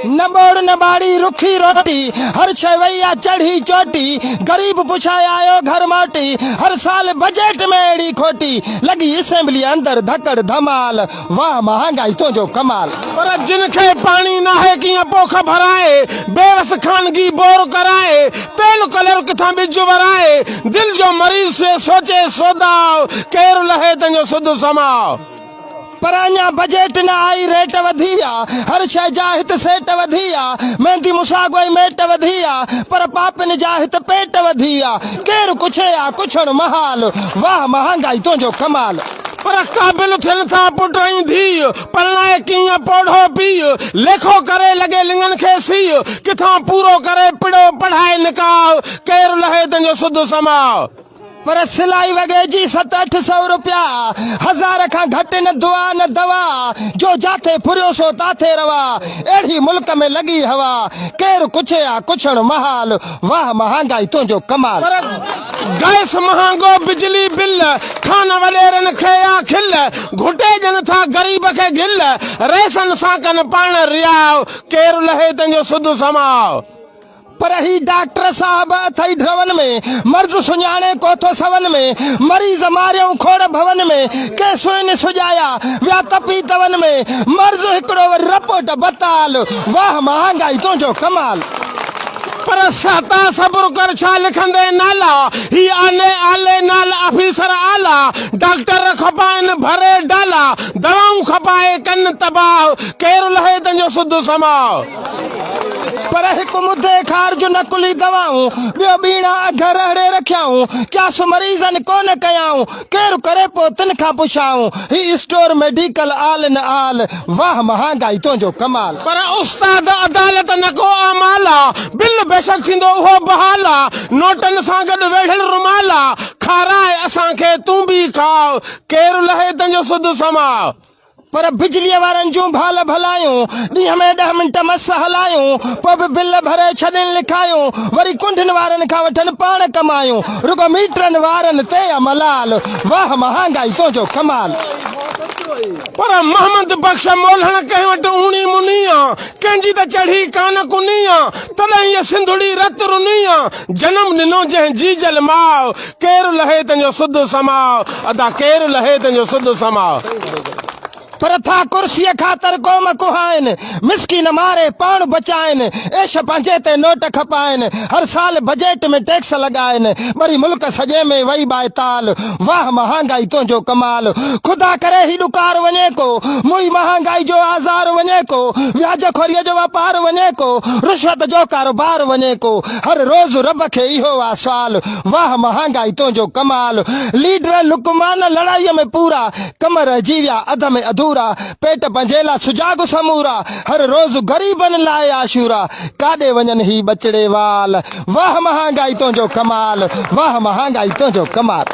نه ٻوڙ نه ٻاڙي رکي روٽي، هر شيء وئي آ چڙهي چوٽي، غريب پڇائي آيو گهر موٽي، هر سال بجيٽ ۾ اهڙي کوٽي، لڳي اسيمبليء اندر ڌڪڙ ڌمال، واهه مهانگائي تنهنجو ڪمال. پر جن کي پاڻي ناهي ڪيئن پوک ڀرائي، بيوس خانگي بور ڪرائي، تيل ڪلر ڪٿان ٻج ورائي، دل جو مريض ٿئي سوچي سوداء، ڪير لهي تنهنجو سڌ سماء. پر اڃا بجيٽ نه آئي ريٽ وڌي ويا هر شئي جا هت سيٽ وڌي ويا ميندي مساڳ ۽ ميٽ وڌي ويا پر پاپين جا هت پيٽ وڌي ويا ڪير ڪڇي آ ڪڇڻ محال واهه مهانگائي تنهنجو ڪمال. پر قابل ٿين ٿا پٽ ۽ ڌيء پرڻائي ڪيئن پوڙهو پيء ليکو ڪري لڳي لڱن کي سيء ڪٿان پورو ڪري پڙو پڙهائي نڪاح ڪير لهي تنهنجو سڌ سماء. پر سلائي وڳي جي ست اٺ سئو روپيا، هزار کان گهٽ نه دعا نه دوا، جو جاٿي ڦريو سو تاٿي روا، اهڙي ملڪ ۾ لڳي هوا، ڪير ڪڇي آ ڪڇڻ محال، واهه مهانگائي تنهنجو ڪمال. پر گئس مهانگو بجلي بل، خان وڏيرن کي آ کل، گهٽي ڏين ٿا غريب کي گهل، رئيسن سان ڪن پاڻ رياء، ڪير لهي تنهنجو سڌ سماء. پر هي ڊاڪٽر صاحب اٿئي ڊرون ۾، مرض سڃاڻي ڪو ٿو سون ۾، مريض ماريائون کوڙ ڀون ۾، ڪي سوئن سجايا، ويا تپي تون ۾، مرض هڪڙو وري رپورٽ بتال، واهه مهانگائي تنهنجو ڪمال. پر سهتا صبر ڪر ڇا لکندين نالا، هي آلي آلي نال آفيسر اعليٰ، ڊاڪٽر کپائن ڀري ڊالا، دوائون کپائي ڪن تباهه، ڪير لهي تنهنجو سڌ سماء. پر هڪ مدي خارج نقلي دوائون، ٻيو ٻيڻا اگهه رهڙي رکيائون، قياس مريضن ڪونه ڪيائون، ڪير ڪري پوء تن کان پڇائون، هي اسٽور ميڊيڪل آل ان آل، واهه مهانگائي تنهنجو ڪمال. پر استاد عدالت نه ڪو اعمال آ، بل بيشڪ ٿيندو اهو بحال آ، نوٽن سان گڏ ويڙهيل رومال آ، کاراء اسان کي تون به کاء، ڪير لهي تنهنجو سڌ سماء. پر بجليء وارن جون ڀال ڀلايون، ڏينهن ۾ ڏهه منٽ مس هلايون، پوء به بل ڀري ڇڏين لکايون، وري ڪنڊين وارن کان وٺن پاڻ ڪمايون، رڳو ميٽرن وارن تي آ ملال، واهه مهانگائي تنهنجو ڪمال. پر محمد بخش مولهڻ ڪنهن وٽ اوني مني آ، ڪنهن جي ته چڙهي ڪانه ڪني آ، تڏهن هيء سنڌڙي رت رني آ، جنم ڏنو جنهن جيجل ماء، ڪير لهي تنهنجو سڌ سماء، ادا ڪير لهي تنهنجو سڌ سماء. پر ٿا ڪرسيء خاطر قوم ڪهائن، مسڪين ماري پاڻ بچائن، عيش پنهنجي تي نوٽ کپائن، هر سال بجيٽ ۾ ٽيڪس لڳائن، ٻري ملڪ سڄي ۾ وئي ٻائيتال، واهه مهانگائي تنهنجو ڪمال، خدا ڪري هي ڏڪار وڃي ڪو، موئي مهانگائي جو آزار وڃي ڪو، وياج خوريء جو واپار وڃي ڪو، رشوت جو ڪاروبار وڃي ڪو، هر روز رب کي اهو آ سوال، واهه مهانگائي تنهنجو ڪمال، ليڊر لقمان لڙائيء ۾ پورا، ڪم رهجي ويا اڌ ۾ اڌورا، پيٽ پنهنجي لا سجاڳ سمورا، هر روز غريبن لاء عاشورا، ڪاڏي وڃن هي ٻچڙي وال، واهه مهانگائي تنهنجو ڪمال، واهه مهانگائي تنهنجو ڪمال.